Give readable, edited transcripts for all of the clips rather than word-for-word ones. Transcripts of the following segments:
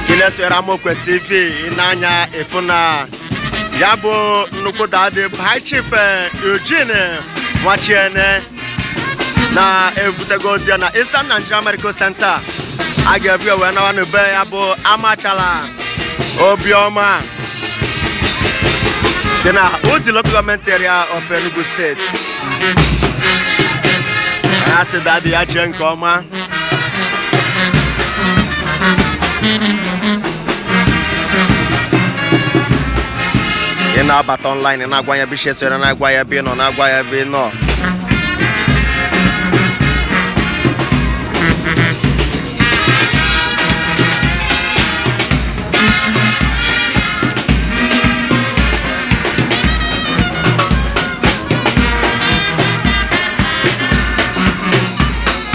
Gị na-esonyere Amokwe TV, ị na-anya ịfụ na ya bụ nnukwu daddy bụ High Chief Eugene Nwachiene na-evutego ozi ya na Eastern Nigeria Medical Center. A ga-ebu ya wee nawa n'be ya bụ Amachala Obiọma dị na Udi Local Government Area of Enugu State. Ya sị daddy ya jee nke ọma. Ị na-abata online, ị na-agwa ya ebe isi esere, na-agwa ya ebe ị nọ, na-agwa ya ebe ị nọ.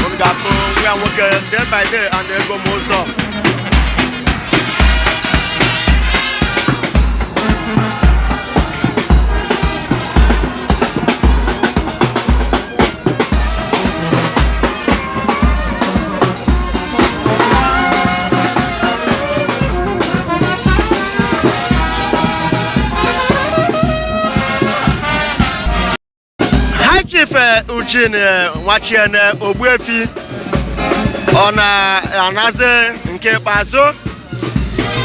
Unu ga-afụ nwa ya nwoke day by day and ego m ụzọ. High Chief Eugene Nwachiene Ogbuefi ọ na-anazi nke ikpeazụ.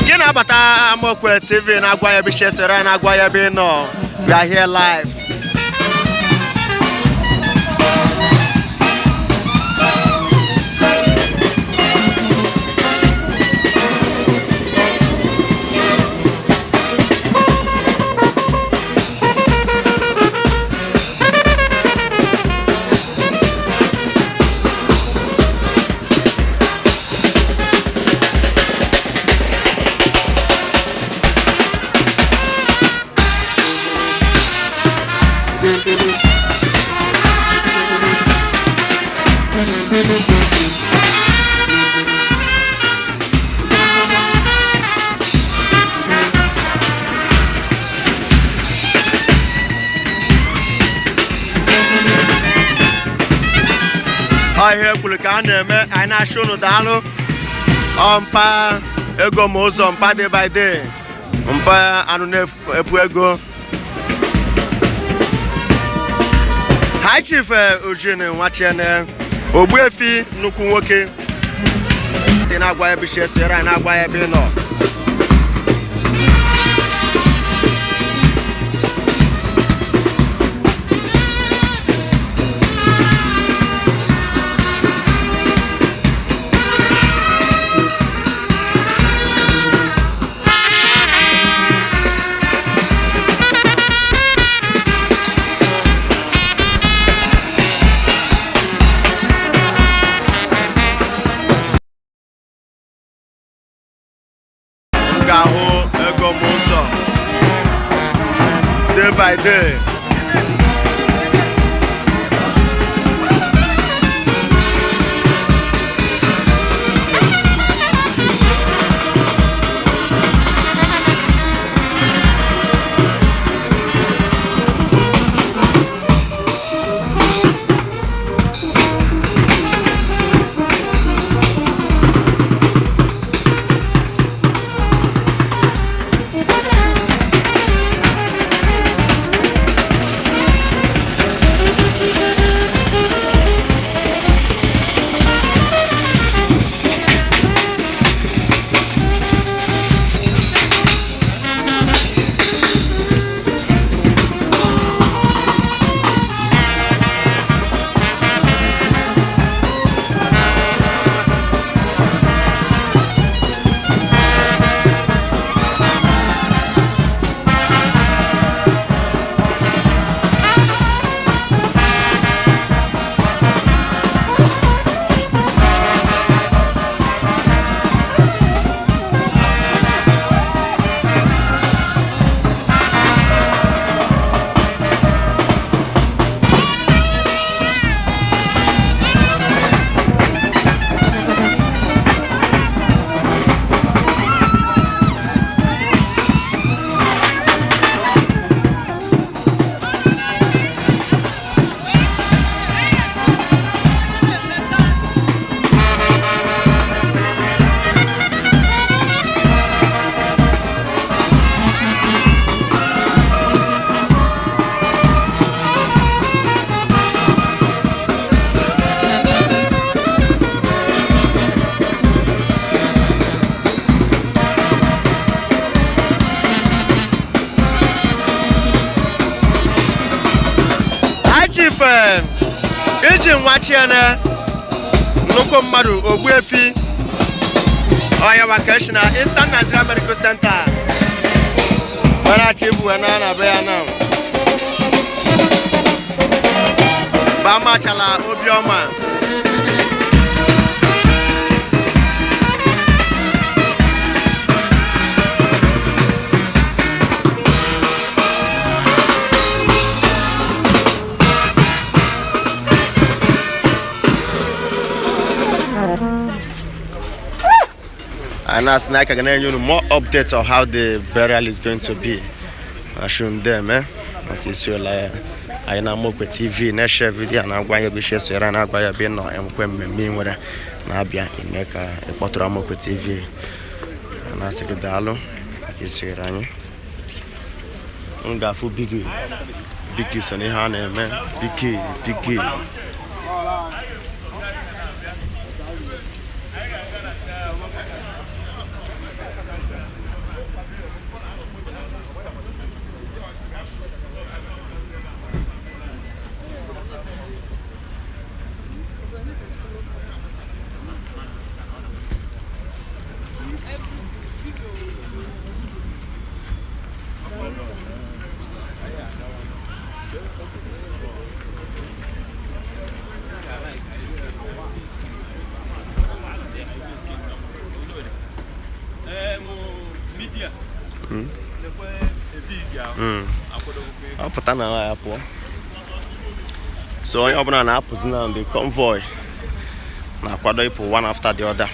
Gị na-abata Amokwe TV, na-agwa ya ebe isi esere, na-agwa ya ebe ị nọ. We are here live. Ọ ihe ekwuru ka a na-eme. Anyị na-achọ unu daalụ. Ọ mpa ego ma ụzọ mpa day by day, mpa anụ na-epu ego. High Chief Eugene Nwachiene Ogbuefi, nnukwu nwoke dị, na-agwa ebe isi esere anyị, na-agwa ya ebe ị nọ. M ga-ahụ ego m ụzọ day by day. Chief iji Nwachiene, nnukwu mmadụ, Ogbuefi ọya ka esi na Eastern Nigeria Medical Center were achọ ibu wee na be ya na Bamachala Obiọma. And as na ka na-enye unu more updates of how the burial is going to be. Ashundem, eh? Maka isi ụlọ ya. Anyị na Amokwe TV na-eshare video na-agwa ya bụ isi esonyere, na-agwa ya bụ nọ enwekwe mmemme ị nwere na-abịa ime ka ịkpọtụrụ Amokwe TV. Na-asị gị daalụ maka isonyere anyị. M ga-afụ Biggie. Biggie so n'ihe a na-eme. Biggie, Biggie. Media. Ọ pụta na ya pụọ. So onye ọbụla na-apụzi na the convoy na-akwado ịpụ one after the other.